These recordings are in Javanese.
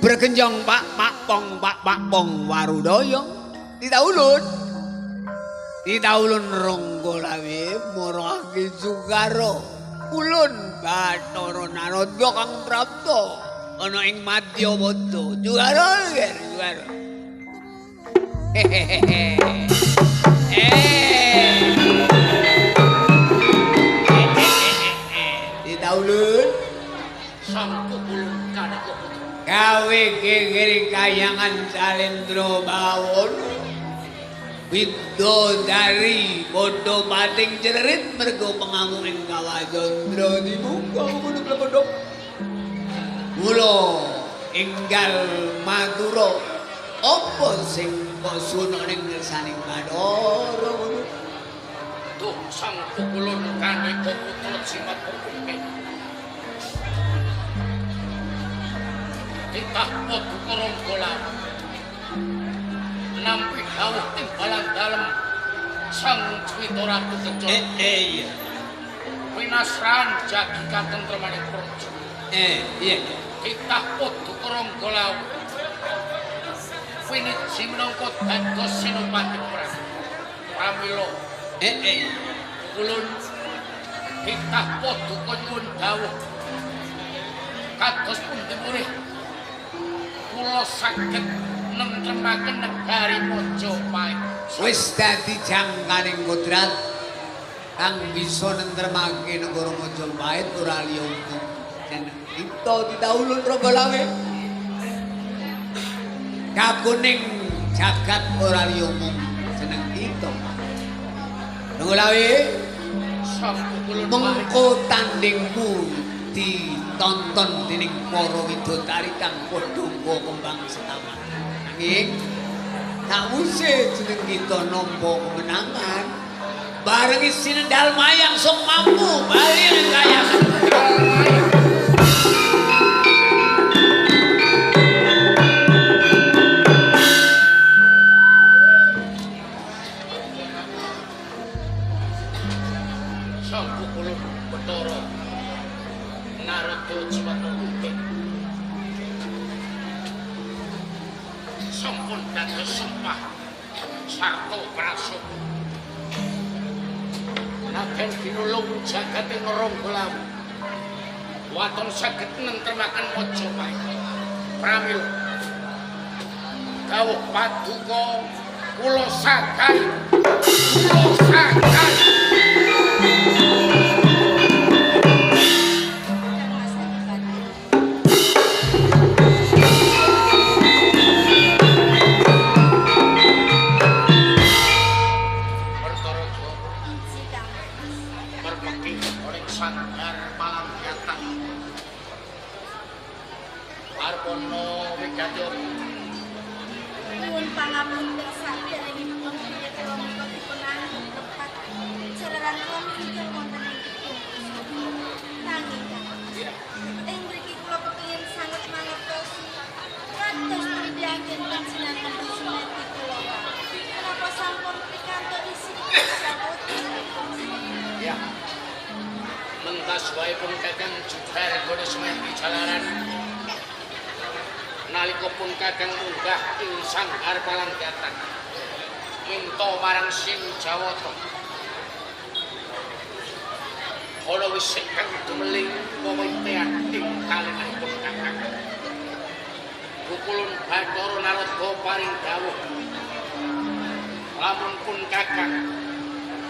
Bergenjong pak pak pong pak pak pong warudoyong. Ditaulun. Ditaulun Ronggolawe marake Sukaro. Ulun Bathara Narada kang prapta ana ing Madyapada. Jugaro ger, jugaro. Hehehe. Ditaulun Sangku ulun kaneka putra. Gawe gegere kayangan Salendra Bawono. Widodari padha pating cerit mergo pengamuking Kawacandra dimuka ngono klepethuk. Mula enggal matura apa sing kok suwun ning ngersaning Bathara ngono. Duh sangku ulun kaneka putra jimat pungke. Titah paduka Ronggolawe. Nampi dawuh timbalan dalem Sang Juwita Ratu Kencana. Iya. Winasran jagi katentremaning praja. Iya. Titah paduka Ronggolawe. Winiji minangka dados senopati perang. Pramila ulun titah paduka nyuwun dawuh kados pundi murih kula saged nentremaken negari Majapahit. Wis dadi jangkaning kodrat kang bisa nentremake negara Majapahit ora liya mung jeneng kita ditaulun Ronggolawe. Kakuning jagat ora liya mung jeneng kita. Ronggolawe, mengko tandingmu ditonton dening para widodari kang padha nggawa kembang setaman. Nanging sakwise jeneng kita nampa kemenangan, barengi sinendal mayang sung mampu bali ning kayangan. Sangku ulun Bathara Narada Jiwata Putih. Sampun dados sumpah sarta prasaka. Naden binulung jagate Ronggolawe. Waton saged nentremaken Majapahit. Pramila dawuh paduka kula sagari. Kula sagari. Nyuwun pangapunten saderengipun kula menika dipun anggep lepat. Jalaran kula minggil wonten ing gedung pusaka. Nanging ing mriki kula kepengin sanget mangertosi kados pundi anggen panjenengan semedi kula. Menapa sampun pikantuk isi Jawata? Ya. Mentas wae pun kakang jubar gone semedi jalaran. Nalika pun kakang munggah ing sanggar palanggatan minta marang Sing Jawata. Ana wis kang dumeling wewetean ing kalenganipun kakang. Pukulun Bathara Narada paring dawuh lamun pun kakang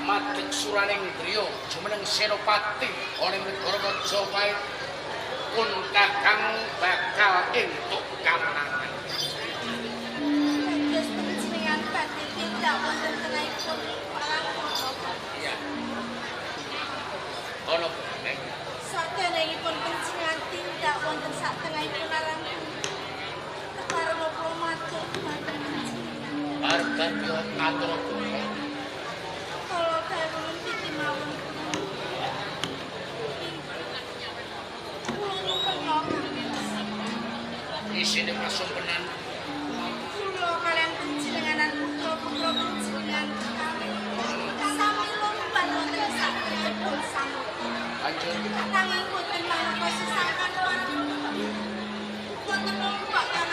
madeg suraning griya jumeneng senopati ana ing negara Majapahit pun kakang bakal entuk kamenangan. Dados panjenengan badhe tindak wonten tengahipun perang menapa? Iya. Ana nek Saderengipun panjenengan tindak wonten satengahipun arang pundi? Kepareng kula matur dhumateng panjenengan. Arep dadi atur kula. Kala dalu titi mawon. Kula nyumpena Kang. Isine pasumpenan Kula kalian panjenenganan putra-putra panjenengan kalih sami lomban wonten satengahipun samudra. Banjur Nanging boten maneka sesangkan marang boten ombak kang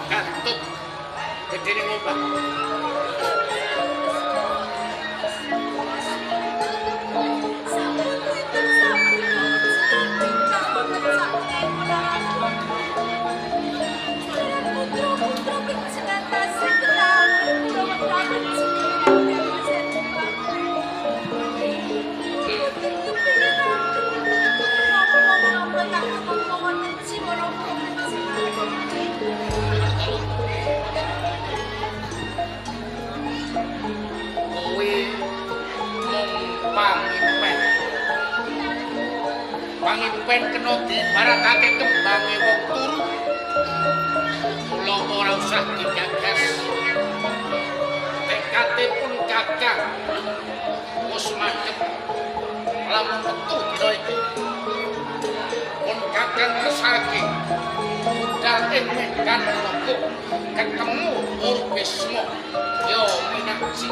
Katut gedene ngombak. Pangimpen kena diibaratake kembange wong turu. Mula ora usah digagas. Tekate pun kakang wis madhep lamun metu dina iki. Pun kakang ngersake budal ing medan laga ketemu Urbisma ya Minaji.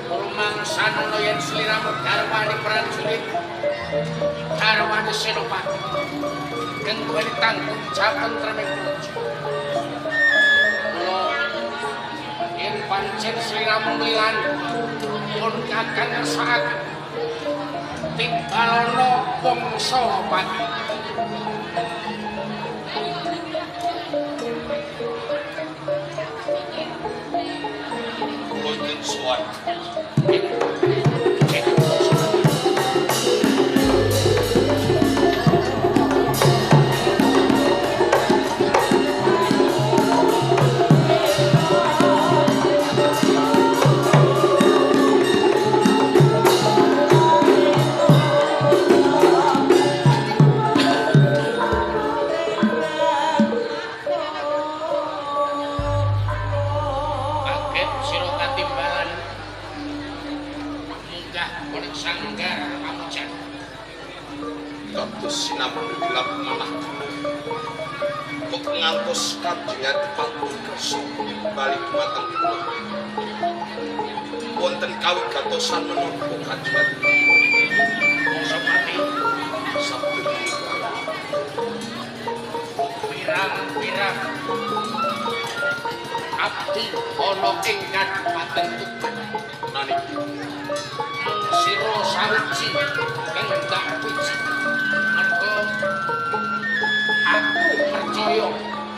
Rumangsane yen sliramu garwane prajurit garwane senopati kang duweni tanggung jawab tentreming praja. Mula yen pancen sliramu nglilani pun kakang ngersakake timbalono wangsa pati. Kula ingkang sowan. Ngantos Kanjeng Adipati kersa nimbali dumateng kula. Wonten kawigatosan menapa Kanjeng Adipati? Wangsa-pati sabda menika pirang-pirang abdi ana ing Kadipaten Tuban. Nalika mung sira sawiji kang tak puji. Mergo aku percaya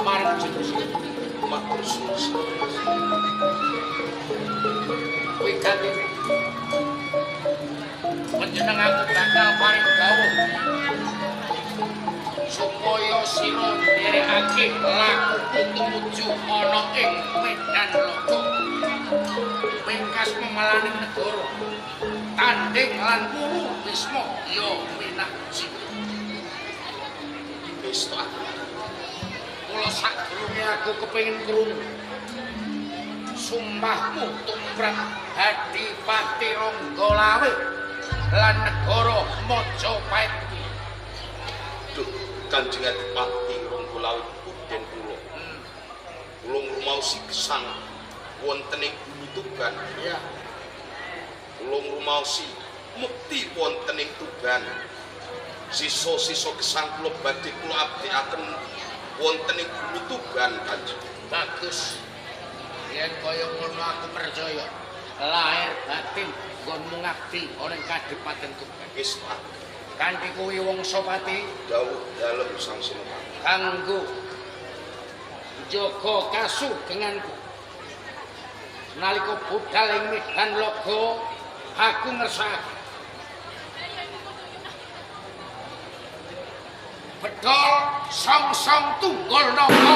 marang jenengan. Matur suwun. Kuwi gantine panjenengan aku bakal paring dawuh supaya sira nderekake lakuku tumuju ana ing medan laga pengkas memelaning negara tanding lan wuru Bisma ya Minaji. Wis to aku. Kula sadurunge aku kepengin krungu sumpahmu tumrap Adipati Ranggalawe lan negara Majapahit. Duh, Kanjeng Adipati Ranggalawe punden kula. Kula ngrumaosi gesang wonten ing bumi Tuban. Iya. Kula ngrumaosi mukti wonten ing Tuban. Sisa-sisa gesang kula badhe kula abdekaken wonten ing bumi Tuban, Kanjeng. Bagus. Yen kaya ngono aku percaya lahir batin nggonmu ngabdi ana ing Kadipaten Tuban. Wis ta. Kanthi kuwi Wangsapati dawuh dalem Sang Senopati kanggo njaga kasugenganku. Nalika budal ing medan laga aku ngersakake bedol song-song tunggul naga.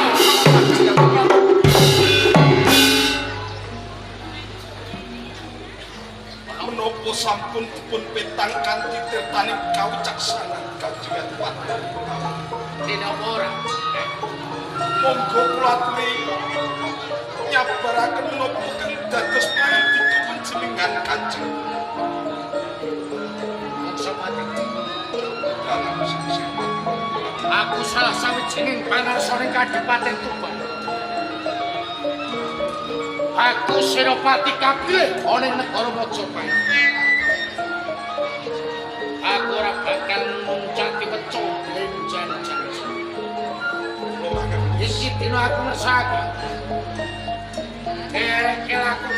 Menapa sampun dipun petang kanthi tirtaning kawicaksanan Kanjeng Adipati? Dene apa ora? Monggo kula aturi nyabaraken menapa kang dados pangandika panjenengan Kanjeng. Wangsapati. Aku salah sawijining pangarsa ing Kadipaten Tuban. Aku Senopati kapilih ana ing negara Majapahit. Aku ora bakal nguncati weca lenjan janji. Iki dina aku ngersakake. Kerek aku.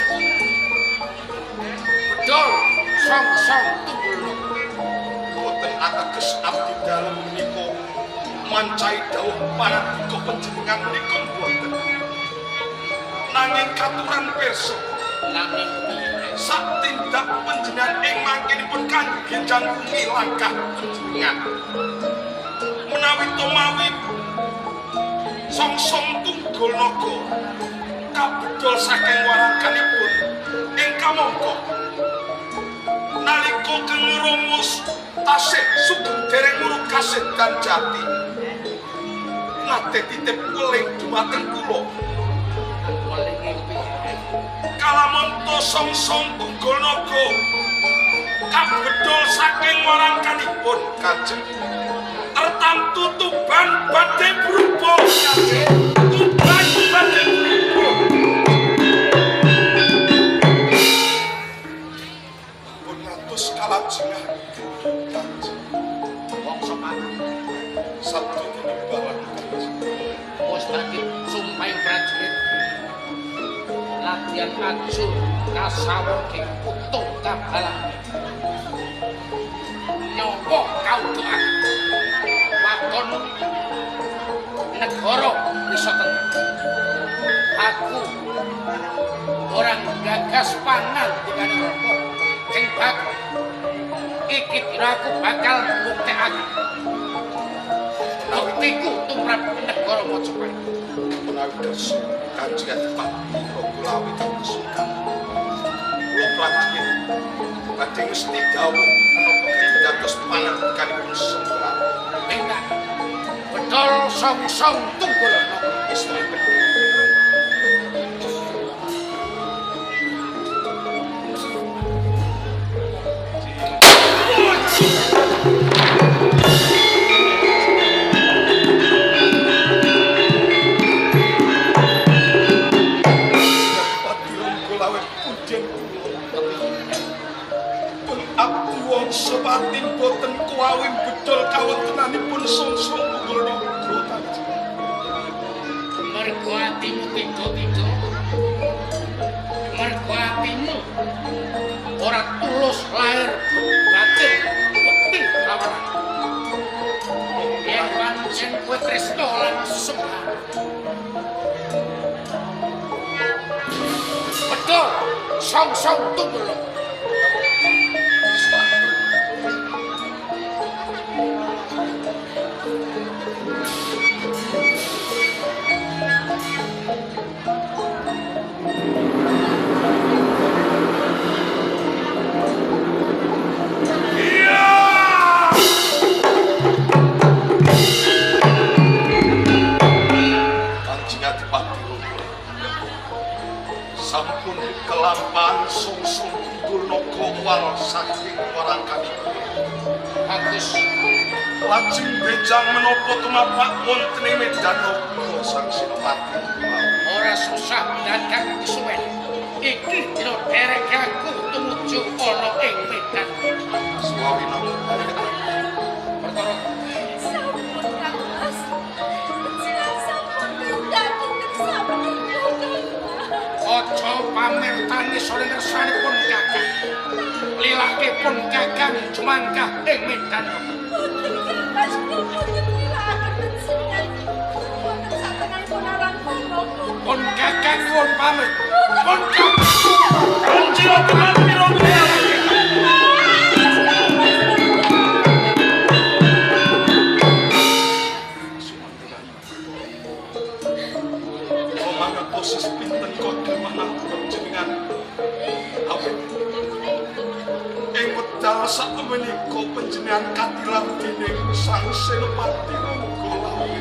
Bedol song-song tunggul. Boten ateges abdi dalem menika mancai dawuh panandika panjenengan menika boten. Nanging katuran pirsa nanging piye sak tindak panjenengan ing mangkenipun kangge jangkungi langkah panjenengan. Menawi tumawi song-song tunggul naga kabedol saking warangkanipun ing kamangka nalika kengrumus tasih sugeng dereng murup kasedan jati nate titip weling dumateng kula welinge piye kalamunta song-song tunggul naga kabedol saking warangkanipun kajeng tertamtu Tuban badhe berubah Tuban badhe berubah pun ngatus kalajengaken kanjeng Wangsa Pati sabda tinimbalan kanjeng wis dadi sumpahing prajurit latihan ajur kasawung dikutuk kabalang nyawa kaudhukan waton negara bisa tentrem. Aku ora gagas pangandikan apa sing bakal iki dina aku bakal mbuktekake buktiku tumrap negara Majapahit. Menawi kersa Kanjeng Adipati Ragulawi kados kula prajurit badhe ngesti dawuh menapa kenging dados pangandikanipun sembah tindak bedol song-song tunggul naga istri. Wangsa Pati boten kuwawi bedol kawontenanipun sungsung tunggul naga kanjeng. Mergo atimu tiga-tiga, mergo atimu ora tulus lahir batin bekti lawan aku. Yen pancen kowe tresna lan sembah bedol song-song tunggul naga. Sampun kelampahan sungsung tunggul naga wal saking warangkanipun. Bagus. Lajeng bejang menapa tumapak wonten ing medan naga Sang Senopati. Ora susah dadak kesuwen. Iki dina derek aku tumuju ana ing medan. Suwawi napa? Perkara sampun Kang Mas. Jenengan sampun tindak sampun. Aja pamer tangis oleh ngersanipun Kakang. Lilake pun Kakang jumangkah ing medan. Boten Kang Mas, kula boten nilakaken jenengan. Wonten satengahipun arang kono. Pun Kakang nyuwun pamit. Pun Kakang. Kanjeng Adipati Rangga. Proses pinten kodhe mananggung jenengan awit ing wekdal sakmenika panjenengan katilar dening Sang Senopati Ranggalawe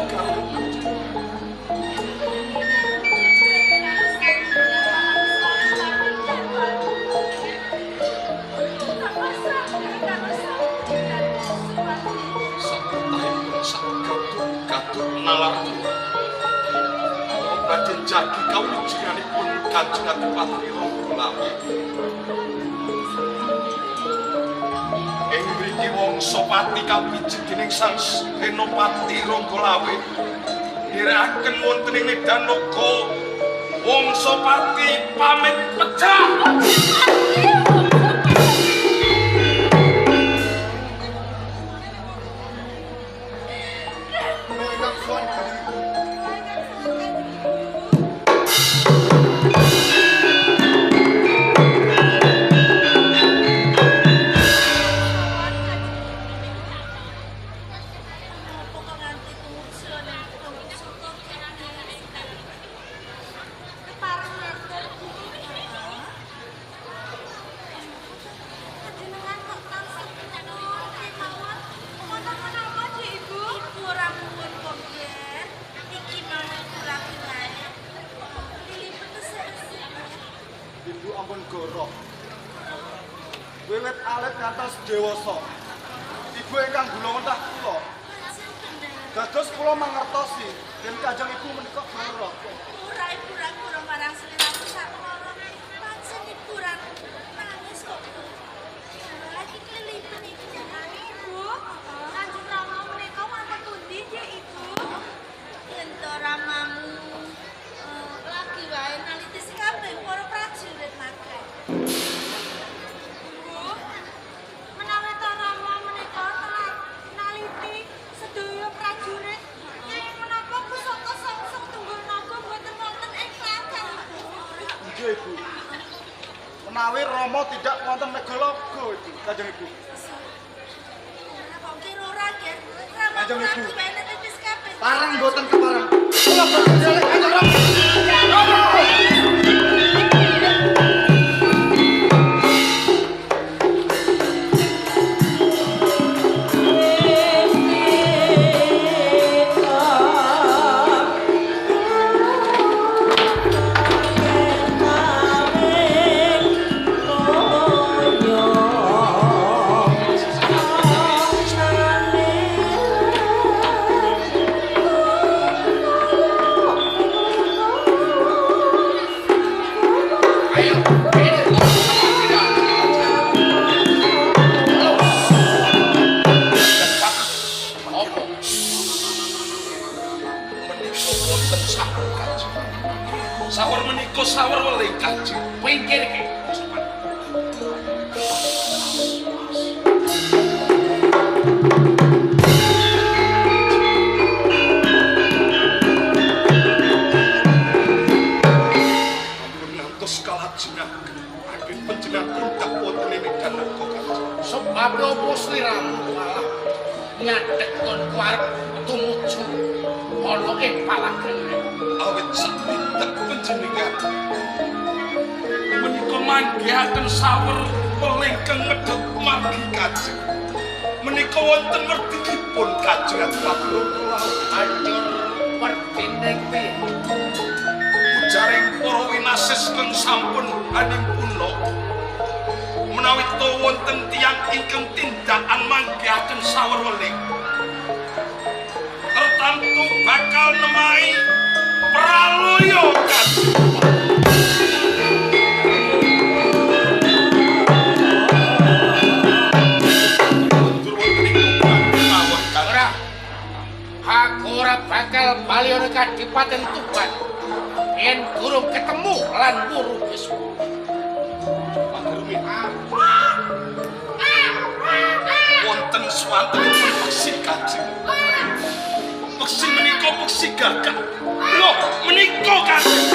karo panjenengan. Sakutahipun sak Pikagi kawujudanipun Kanjeng Adipati Ranggalawe. Ing mriki Wangsapati kapiji dening Sang Senopati Ranggalawe nderekaken wonten ing Medan Naga. Wangsapati pamit pecah. Wiwit alit ngantos dewasa. Ibu ingkang gula wentah kula. Dados kula mangertosi yen Kanjeng Ibu menika goro. Ora ibu ra goro marang sliramu sakmara. Pancen ibu ra nangis kok. Lagi klilipen iki Ibu. Kanjeng Rama menika wonten pundi nggih Ibu? Yen to ramamu lagi wae naliti kabeh para prajurit magang. Ibu. Menawi Rama tidak wonten Megalaga Ibu, Kanjeng Ibu. Kanjeng Ibu. Pareng mboten kepareng. Kula badhe nderek Kanjeng Rama. Sawur menika sawur weling Kanjeng. Pinggir iki. Ampun ngantos kalajengaken anggen panjenengan tindak wonten ing Medan Naga Kanjeng. Sebab opo sliramu malah nyadhek kon arep tumuju ana ing palagan. Awit satindak panjenengan menika manggihaken sawur weling kang medhot margi Kanjeng. Menika wonten werdinipun Kanjeng Adipati Ranggalawe. Hancur werdine piye? Ujaring para winasis kang sampun animpuna menawi to wonten tiyang ingkang tindakan manggihaken sawur weling tertantu bakal nemahi pralaya Kanjeng. Ora. Aku ora bakal bali ana Kadipaten Tuban yen durung ketemu lan wuru Bisma. Wonten swantenipun peksi Kanjeng. Peksi menika peksi gagak. Lho, menika Kanjeng.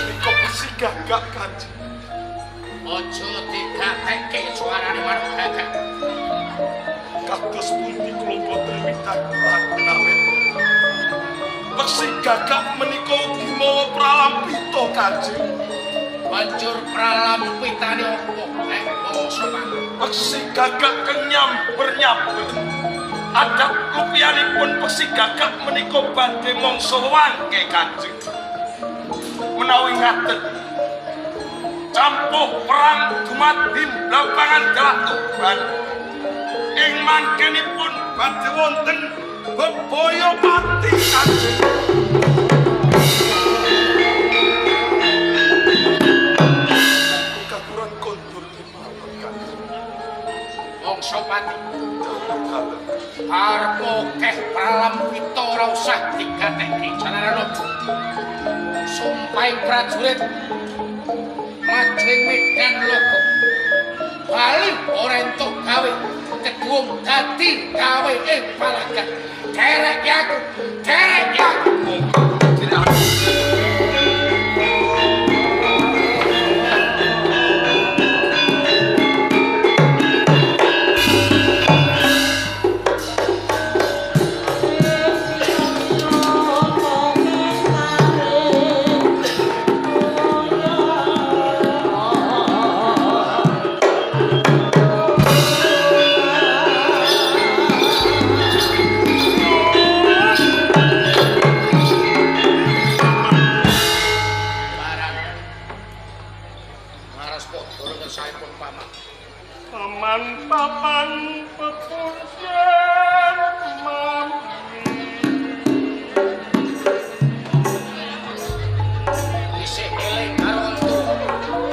Menika peksi gagak Kanjeng. Aja digatekke suarane manuk gagak. Kados pundi kula boten midhanget awit. Peksi gagak menika ugi mawa pralampita Kanjeng. Banjur pralampitane opo? Bangsa Peksi gagak kang nyamber-nyamber. Adat rupianipun peksi gagak menika badhe mangsa wangke Kanjeng. Menawi ngaten campuh perang dumadi lapangan dalah Tuban. Ing mangkenipun badhe wonten bebaya pati Kanjeng. Kakuran kondur kemawon Kanjeng. Mangsa pati. Arep akeh pralampita ora usah digatekke jalaran. Sumpahing prajurit maju ing medan laga. Bali ora entuk gawe, keduwung dadi gawe ing palagan. Derek aku, derek aku. Paman pepundhen mami isih eling karo wong tuwa.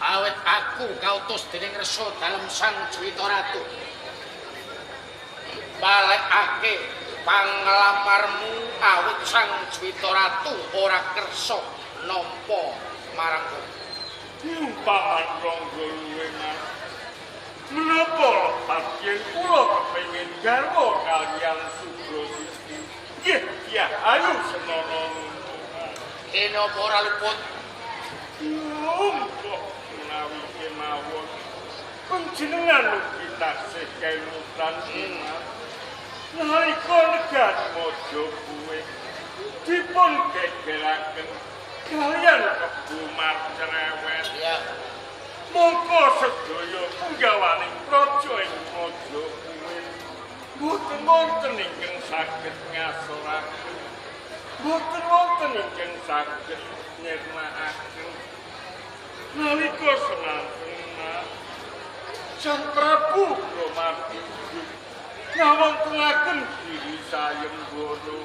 Awit aku kautus dening Resa Dalem Sang Juwita Ratu. Balekake panglamarmu awit Sang Juwita Ratu ora kersa nampa marangku. Paman Rangga luwe mas. Menapa lepat yen kula kepengin garwa kaliyan Subrasiti? Nggih, ya ayo senono. Kene apa ora luput? Monggo menawi kemawon. Panjenengan ugi taksih kemutan nalika negari Majapahit dipun gegeraken kaliyan Kebo Marcerewet. Ya. Mongko sedaya punggawaning praja ing Majapahit boten wonten ingkang saged ngasoraken. Boten wonten ingkang saged nyirnakaken. Nalika semanten Sang Prabu Bromartundung ngawontenaken diri sayembara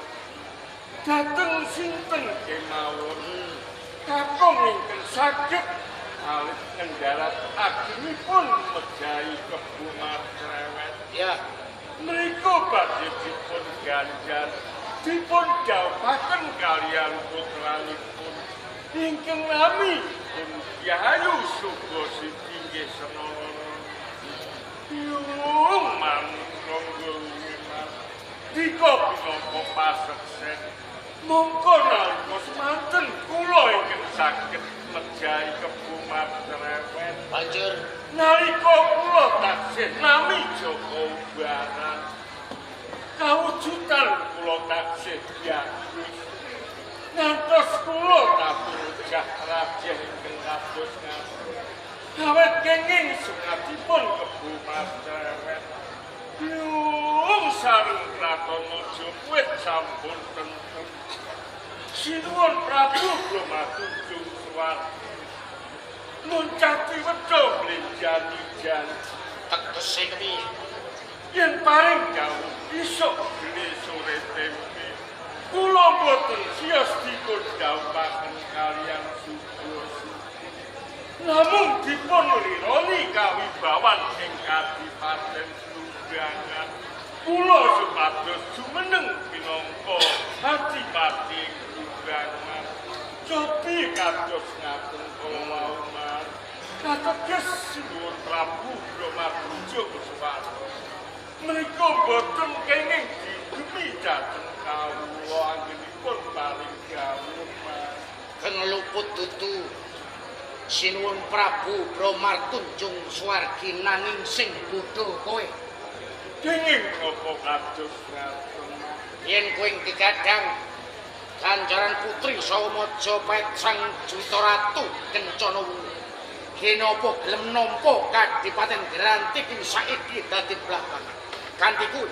dhateng sinten kemawon kakung ingkang saged alit ngendharat agengipun mejahi Kebo Marcrewet. Ya, mriku badhe dipun ganjar dipun dhawuhaken kaliyan putranipun ingkang nami pun Kyai Sugasiti nggih Senana. Yung manungga wiman dika pinangka paseksen mongko nalika semanten kula ingkang saged mejahi Kebo Marcrewet. Banjur nalika kula taksih nami Joko Umbaran kawujudan kula taksih biagus ngantos kula tapurujah rajeh ingkang kados ngaten awet kenging sungatipun Kebo Marcrewet. Yung sareng kraton Majapahit sampun tentrem. Sinuwun Prabu Bromartundung suwargi muncati wedha mlenjani janji. Tegese kepiye? Yen paring dawuh isuk geni sore tempe kula boten siyos dipun dhawuhaken kaliyan Sugasiti. Namung dipun lironi kawibawan ing kadipaten Blumbangan. Kula supados jumeneng pinangka adipati Blumbangan. Cobi kados ngaten kala wau mas. Kateges Sinuwun Prabu Bromartundung suwarga. Menika boten kenging didemi dhateng kawula anggenipun paring dawuh mas. Keng luput dudu Sinuwun Prabu Bromartundung suwargi nanging sing bodho kowe. Kenging menapa kados ngaten? Yen kowe kegadang ganjaran putri saha Majapahit Sang Juwita Ratu Kencana Wungu. Kenapa gelem nampa kadipaten Granti ing saiki dadi Blambangan? Kanthi kuwi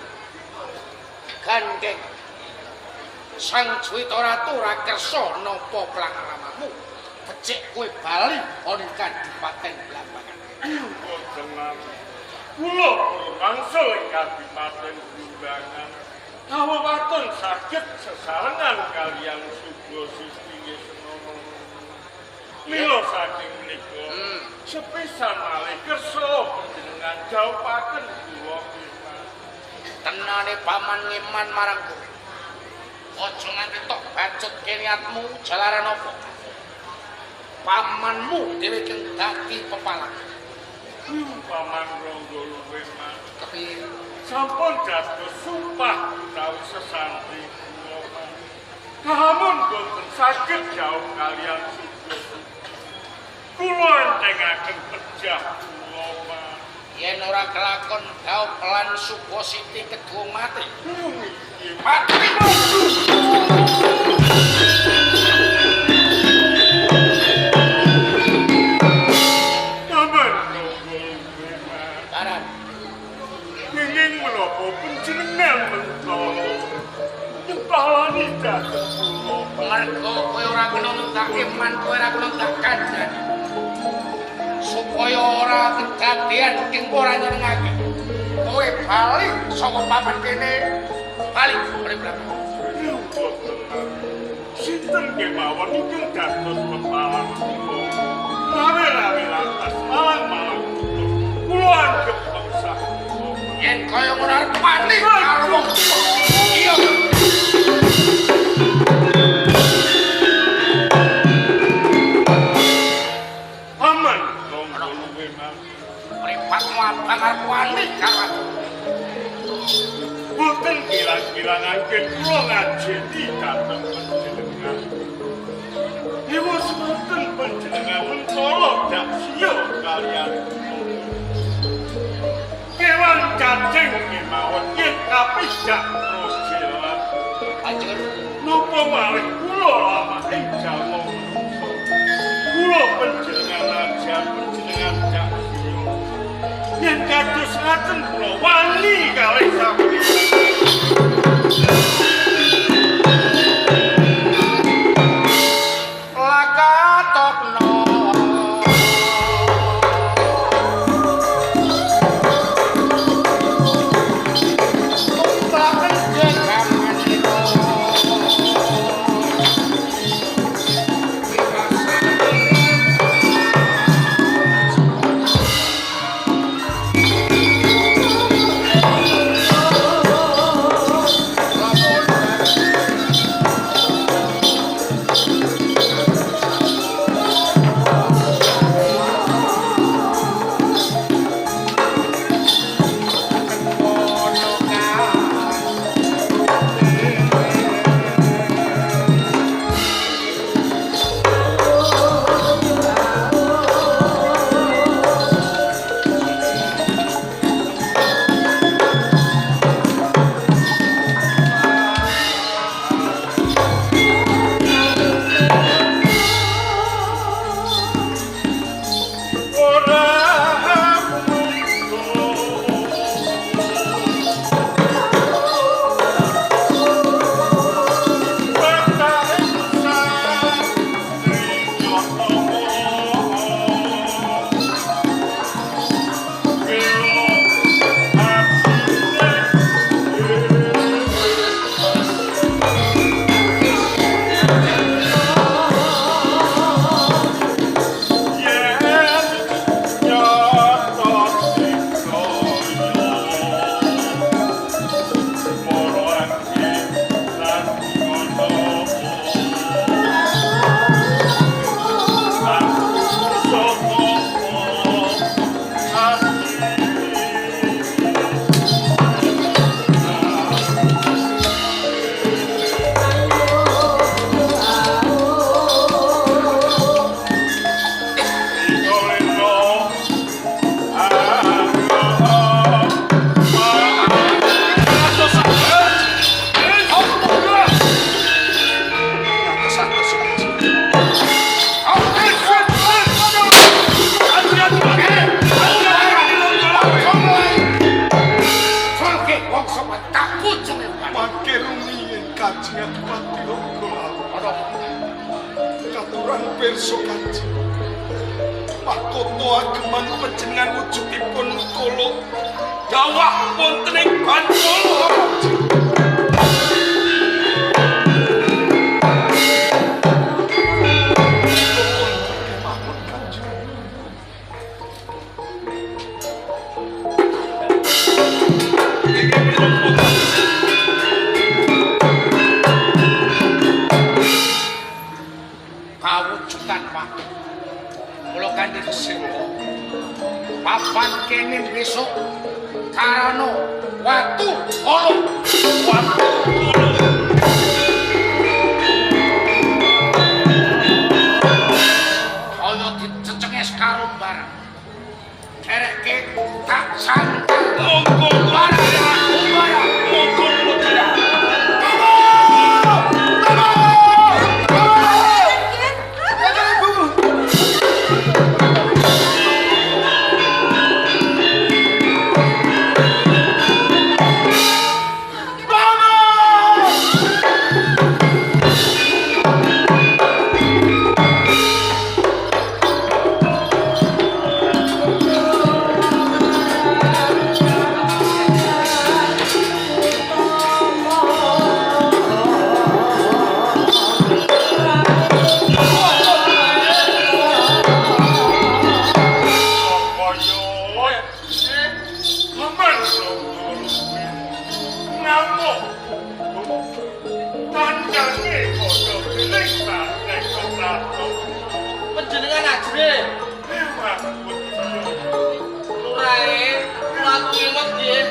gandeng Sang Juwita Ratu ora kersa nampa prangramamu. Becik kowe bali ana kadipaten Blambangan. Boten. Kula purun wangsul ing kadipaten Blambangan. Kawewaton saged sesarengan kaliyan Sugasiti nggih Senana. Mila saking menika sepisan malih kersa panjenengan dhawuhaken kula pisan. Tenane paman ngeman marang kowe. Aja nganti tok bacutke niatmu jalaran apa. Pamanmu dhewe kang dadi pepalang. Paman Rangga luwih mas. Kepiye? Sampun dados sumpah utawi sesantri kula mas. Namun boten saged jauh kaliyan Sugasiti. Kula entengaken pejah kula mas. Yen ora kelakon dhaup lan Sugasiti kedua mati. Mati. Paman Rangga luwih mas. Baran. Kenging menapa panjenengan mentala nyepalani dhateng kula. Mergo kowe ora kena tak iman, kowe ora kena tak kandhani. Supaya ora kedadean ing ora nyenengake. Kowe bali saka papan kene, bali urip Blambangan. Sinten kemawon ingkang dados pepalang kula. Rawe-rawe lantas malang-malang kula. Kula anggep mengsah kula. Yen kaya ngono arep mati karo wong tuwa. Iya. Paman Rangga luwih mas. Mripatmu abang arep wani karo aku. Boten kirang-kirang anggen kula ngajeni dhateng panjenengan. Ewa semanten panjenengan mentala dak siya kaliyan kula. Kewan cacing kemawon yen kapidak projelan. Banjur Napa malih kula lamah ing jalma manungsa. Kula panjenengan ajar panjenengan dak siya. Yen kados ngaten kula wani kalih sampeyan. Adipati Logo. Katuran pirsa Kanjeng. Mahkota ageman panjenengan wujudipun kala dawah wonten ing Bantala. Kawujudan watu. Kula kanthi kesewa. Papan kene besok karana watu kala Watu kala. Kaya dicecenges karo barang. Dereke tak santai. Monggo monggo kula tindak. Panjenengan ajre lurahe kula kimot nggih.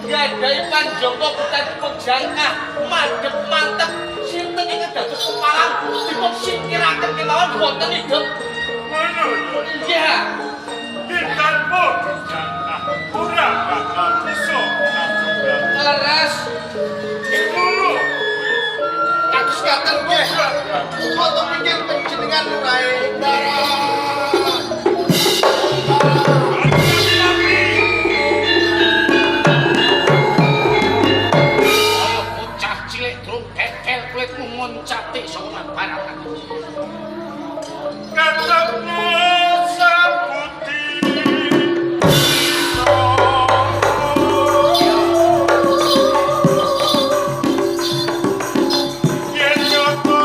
Gadhahi panjangka putan dipun jangkah madhep mantep sinten ingkang dados pepalang dipun singkiraken kemawon boten idep. Ngono lho. Nggih. Yen tanpa dijangkah ora bakal bisa kajugan. Leres. Ngono. Kados ngaten nggih. Kula tumingkir panjenengan lurahe Barat. Kaya bocah cilik durung kekel kulitmu ngoncati saka baratan. Katapno sabuti. Yen nyoto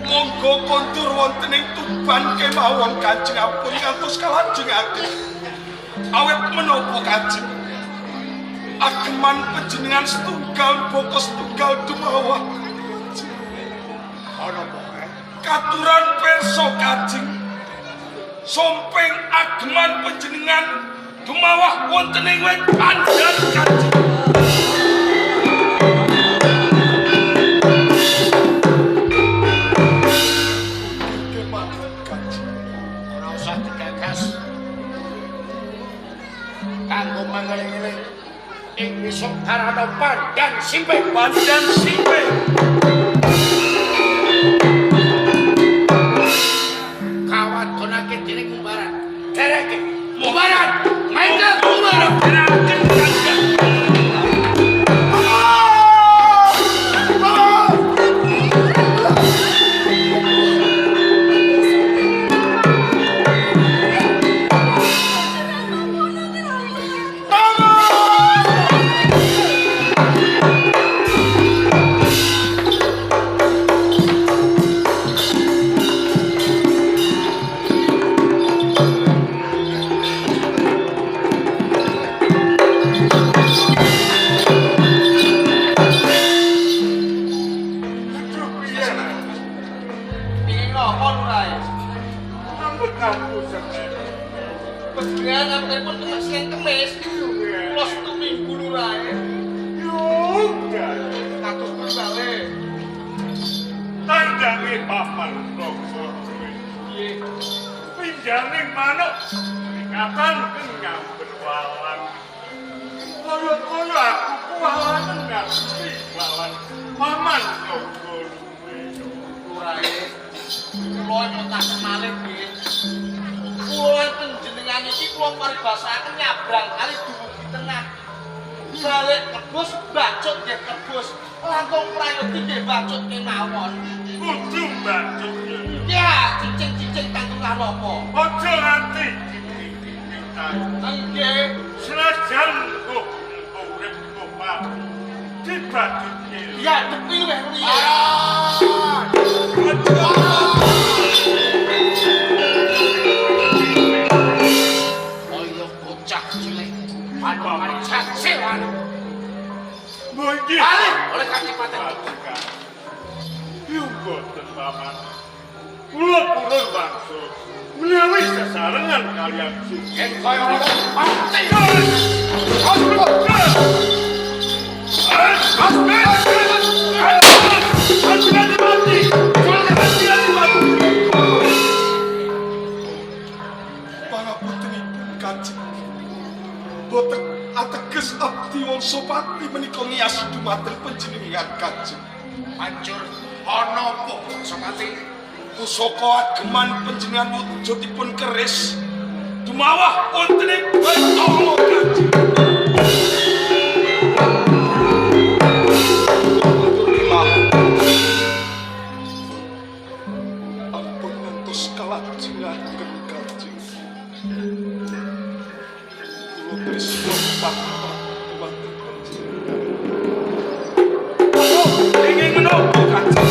Monggo kondur wonten ing Tuban kemawon Kanjeng ampun ngantos kalajengaken. Awit menapa Kanjeng? Ageman panjenengan setunggal boko setunggal dumawah. Ana apa? Katuran pirsa Kanjeng. Sompeng ageman panjenengan dumawah wonten ing wit pandan Kanjeng. Kanggo mangeling-eling ing besok karana Pandan Simping. Pandan Simping. Kawadonake dening Umbaran. Dereke Umbaran, mengkel Umbaran. Gerakan Kanjeng. Pingin napa lurahe? Ampun aku semen. Panjenengan anggenipun temen Senin Kemis. Kula setu minggu lurahe. Yo, Kados bale. Tandange papan rasa. Nggih. Pinjaning manuk kapan kenyamben walang. Kaya-kaya aku kuwalangen ngadepi walang paman yoga luwe. Lurahe. Kula nyutaken malih nggih. Kula lan panjenengan iki kula paribasaken nyabrang kali dumugi tengah. Balik kebus bacut nggih kebus. Langkung prayogi nggih bacut kemawon. Kudu bacut. Ya, cicing-cicing tanggung lah napa. Aja nganti dikit-dikit. Nggih. Senajan kok urip kok mati. Dibadutke. Ya, tepi luwih priye? Kaya bocah cilik panoman cacil. Mbok iki. Balik oleh kadipaten. Yo boten paman. Kula purun wangsul. Menawi sesarengan kalian Yen kaya ngono pasti. Pangapuntenipun Kanjeng. Boten ateges abdi Wangsapati menika ngiyas dumateng panjenengan Kanjeng. Banjur ana apa Wangsapati? Pusaka ageman panjenengan wujudipun keris dumawah wonten ing Bathara Kanjeng. Ampun ngantos kalajengaken Kanjeng. Kula tresna pati dumateng panjenengan. Ingin menapa Kanjeng?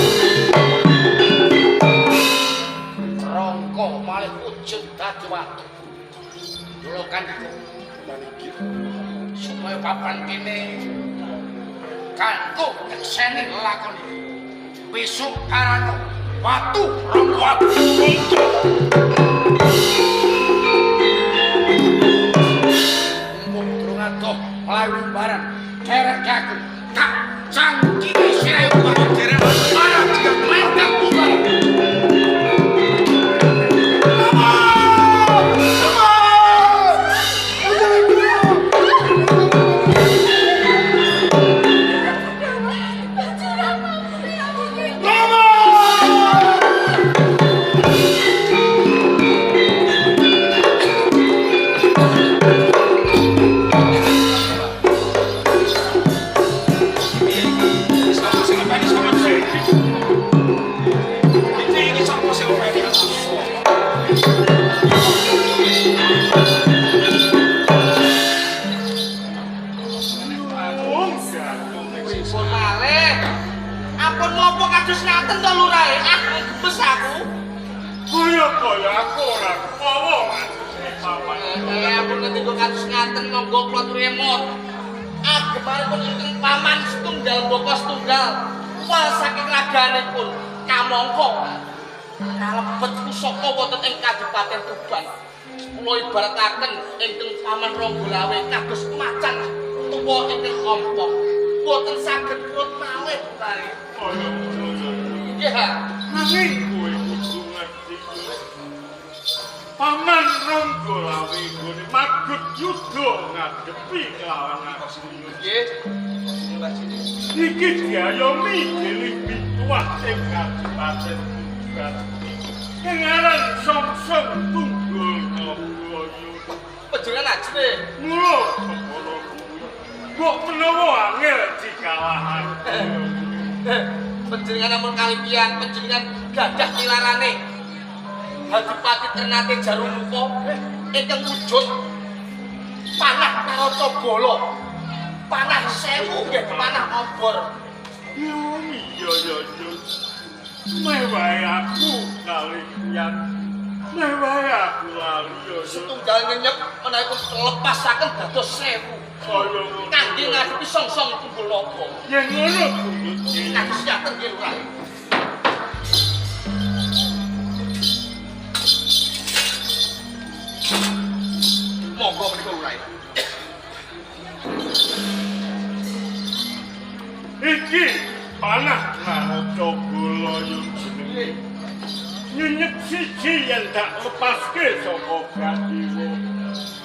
Rangka malih wujud dadi watu. Kula kandhika Maniki supaya papan kene kanggo nyekseni lakon iki. Besok karana watu rangka Watu rangka. Mumpung durung adoh mlayu umbaran derek aku tak cangkiki sirahe umbaran derek marang mengkel umbaran. Pripun malih? Ampun ngopo kados ngaten to lurahe? Ah, gemes aku. Kaya-kaya aku ora kuwawa ngadepi paman. Ampun ngendika kados ngaten monggo kula aturi emot. Agemanipun ingkang paman setunggal baka setunggal. Wal saking raganipun kamangka kalebet pusaka wonten ing Kadipaten Tuban. Kula ibarataken ingkang paman Ranggalawe kados macan tuwa ingkang ompong. Boten saged kurut malih lurahe. Kaya ngono. Nggih, ha. Nanging kowe kudu ngerti. Paman Rangga Lawe nggone magut yuda ngadepi kelawan aku. Nggih. Iki diayomi dening pituah ing Kadipaten Tuban. Ing aran Songsong Tunggul Naga Yuda. Panjenengan ajene. Mula perkara kuwi mbok menawa angel dikalahake. Panjenengan ampun kalipian, panjenengan gadah pilarane. Adipati Ternate Jarumuka ingkang wujud panah Naraca Bala. Panah 1000 nggih, panah obor. Yo iya iya iya. Mewah aku kalipian. Mewah aku lali yo. Setunggal ngenyek menawi pun lepasaken dados 1000. Kaya ngono. Kangge ngadepi Songsong Tunggul Naga. Yen ngono pundhut. Kados ngaten nggih Lurah. Monggo menika Lurah. Iki panah Naraca Bala yo jenenge. Nyenyek siji yen tak lepaske saka Gandiwa.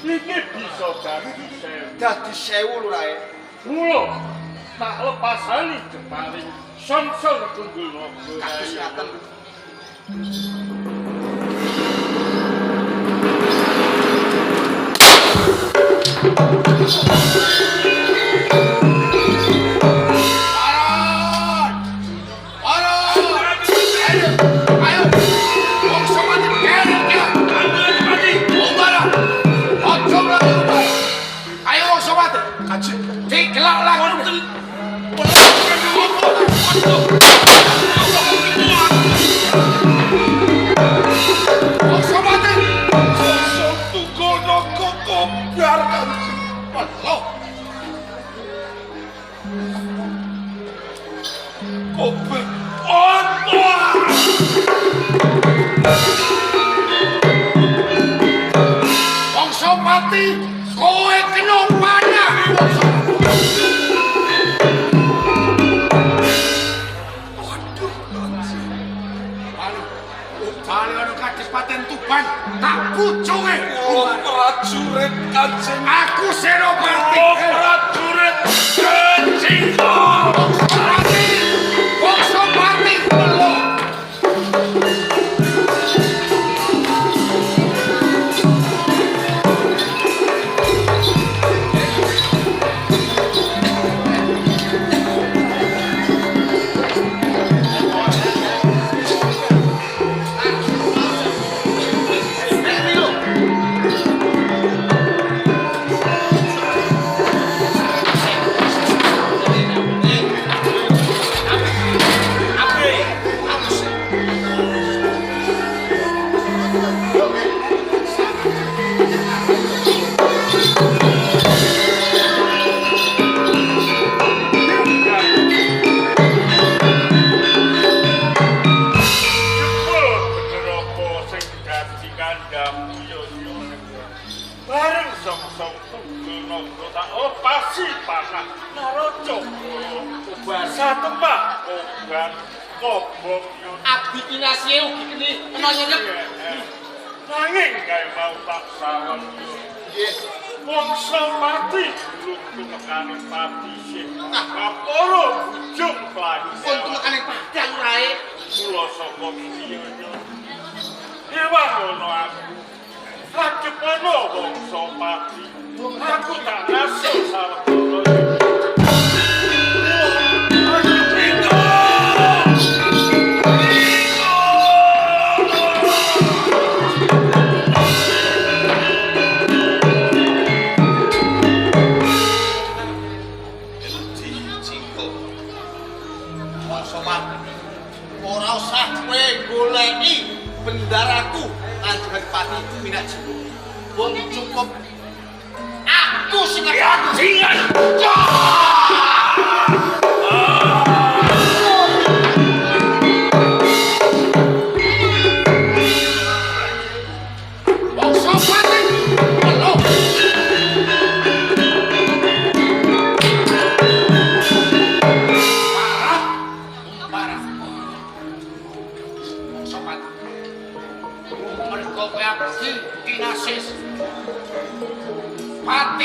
Iki bisa dadi 1000. Dadi 1000 Lurah. Mula tak lepasani jeparing Songsong Tunggul Naga. Kados ngaten. Aron! Aron! Ayo! Ayo! Wong somati kerek ya! Adipati! Umbara! Aja mlayu umbara! Ayo wong somati! Kanjeng Digelak lakune! Wong somati! Songsong Tunggul Naga kobar Kanjeng. Weloh! Kobar. Apa? Wong somati kowe kena panah wong somati. Waduh, Kanjeng. Bali, bali ana Kadipaten Tuban tak pucunge. Oh, prajurit Kanjeng. Aku Senopati. Oh prajurit Kanjeng. Wong somati, wong somati weloh. Jebul bener apa sing dadi kandhamu ya ya. Bareng Songsong Tunggul Naga tak lepasi panah Naraca Bala. Satempah kobar kobong yo. Abdi kinasihe ugi keni kena nyenyek. Nanging kae mau tak sawon yo. Nggih. Wangsa pati durung tumekane pati sih. Kapara bujung playu. Pun tumekane padang Lurahe. Mula saka piye yo. Ewang ana aku. Adepana wangsa pati. Aku tak ngaso sawetara. Endi Jinggo. Wong sopan. Ora usah kowe goleki bendaraku Kanjeng Adipati Minak Jinggo. Wong cukup aku sing Bajingan. Wong somati weloh. Parah, parah. Wong somati. Mergo kowe abdi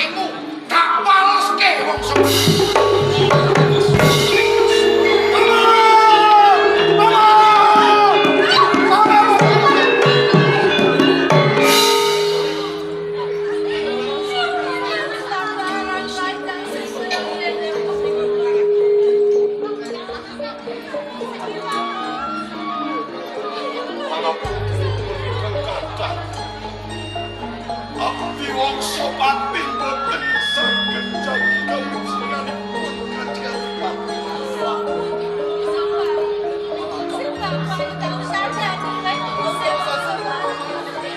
Raimu tak waleske wong Sopati. Abdi wong Sopati boten saged jagi kawijenganipun Kanjeng Adipati.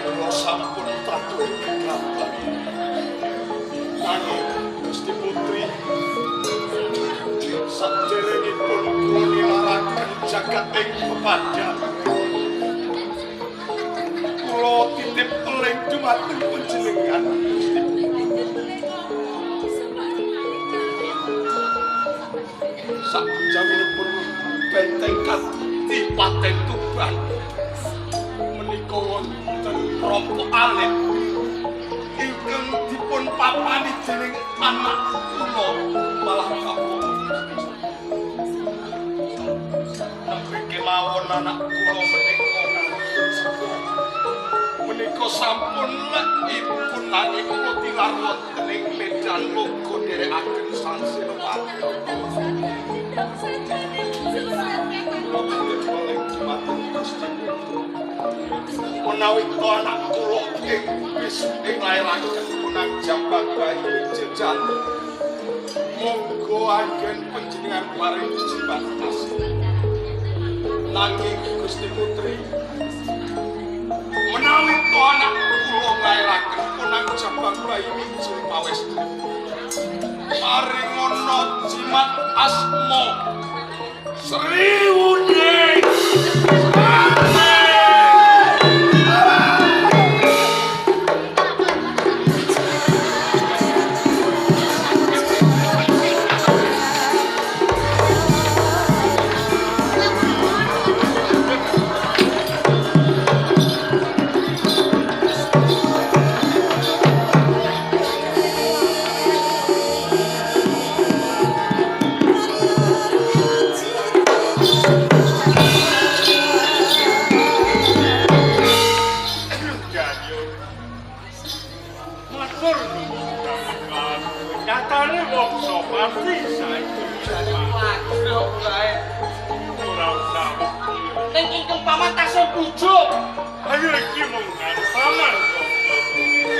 Kula sampun tatuhe gegaban. Nanging Gusti Putri, saderengipun kula nilaraken jagat ing pepadhan, kula titip eling dumateng panjenengan Gusti Putri. Sakjawinipun benteng Kadipaten Tuban menika wonten kelompok alit ingkang dipun papani dening anak kula malah kapok. Nembe kemawon anak kula menika menika sampun lekipun nanging kula tilar wonten ing medan logo nderekaken Sang Senopati. Kula titip eling dumateng Gusti Putri. Menawi to anak kula ing wis ing lairaken punang jambang bayi mijil jantung, monggo anggen panjenengan paring jimat asih. Nanging Gusti Putri, menawi to anak kula nglairaken punang jambang bayi mijil pawestri, paringono jimat asma Sri Wuni. Nyatane wong Sopati saiki ora usah wedi. Ning ingkang paman tasih bujuk. Ayo iki mung karo paman kok.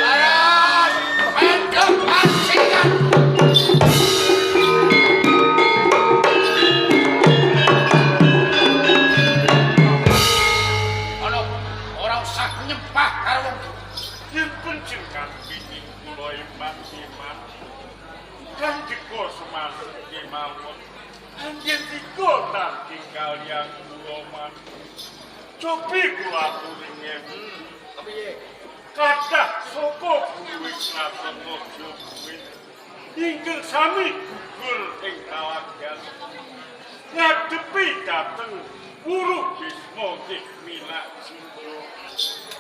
Aran, mendem pancingan. Ana ora usah nyembah karo wong. Yen panjenengan pingin kula iman-iman kandhika semanten kemawon. Anggen dika tanding kaliyan kula man. Cobi kula aturi ngewu. Kepiye? Kathah saka bumi kraton Majapahit ingkang sami gugur ing kalagan ngadepi dhateng Guru Bisma nggih minak Sindra.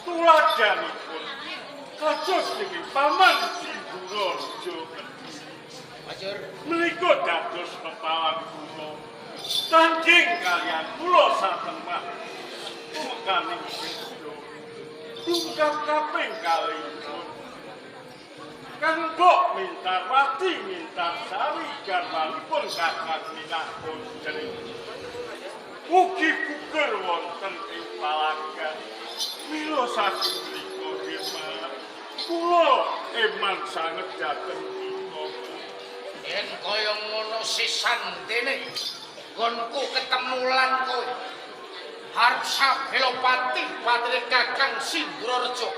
Tuladhanipun kados dening paman Sindura Raja Kediri. Bajur Menika dados pepalang kula. Tanding kaliyan kula satemah tumekaning beda. Tungkap kaping kalihipun. Kang Mbok Mintarwati Mintarsari garwanipun Kakang Minak Putri. Ugi gugur wonten ing palagan. Mila saking mriku eman kula eman sanget dhateng kita. Yen kaya ngono sisandene nggonku ketemu lan kowe. Harsa Belopati batire Kakang Sindurareja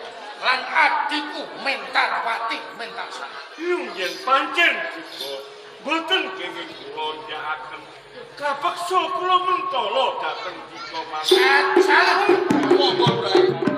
lan adhiku Mentarwati Mentarsari. Yung yen pancen duka mboten kenging kula ndakaken. Kapeksa kula mentala dhateng dika mas. Salah. Monggo, Bray.